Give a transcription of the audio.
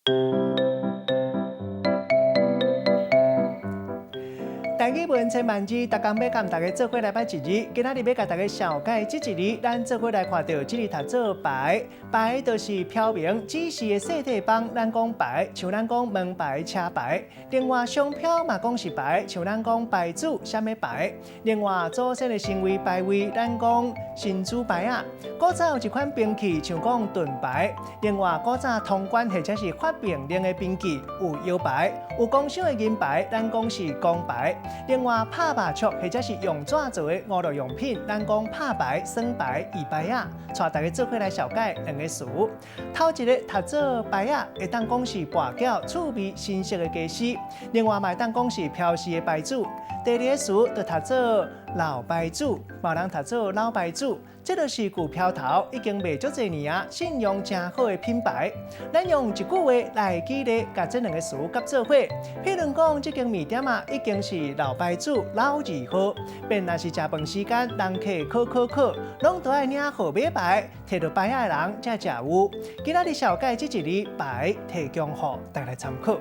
台語文千萬字，逐工欲佮大家做伙來捌一字。今仔日欲共大家紹介這一字，咱做伙來看著這字讀做牌，牌就是標明指示的細塊枋，咱講牌，像咱講門牌、車牌。另外商標嘛講是牌，像咱講牌子、啥物牌。另外祖先的神位牌位，咱講神主牌仔。古早有一款兵器，像講盾牌。另外古早通關或者是發命令的兵器有腰牌，有工賞的銀牌，咱講是工牌。另外，拍麻將或者是用紙做的娛樂用品，咱講拍牌、耍牌、椅牌仔。帶大家做伙來紹介兩个詞。頭一个讀做牌仔，會當講是跋筊、趣味、新式的家私。另外，嘛會當講是標示的牌子。第二个詞就讀做老牌子，嘛有人讀做老牌子。這就是舊標頭已經賣足濟年啊，信用誠好的品牌。咱用一句話來舉例，共這兩个詞夾做伙。譬如講，這間麵店啊，已經是老牌子、老字號。便若是食飯時間，人客可可可，攏都愛領號碼牌，提著牌仔的人才食有。今仔日紹介這一字牌，提供予大家參考。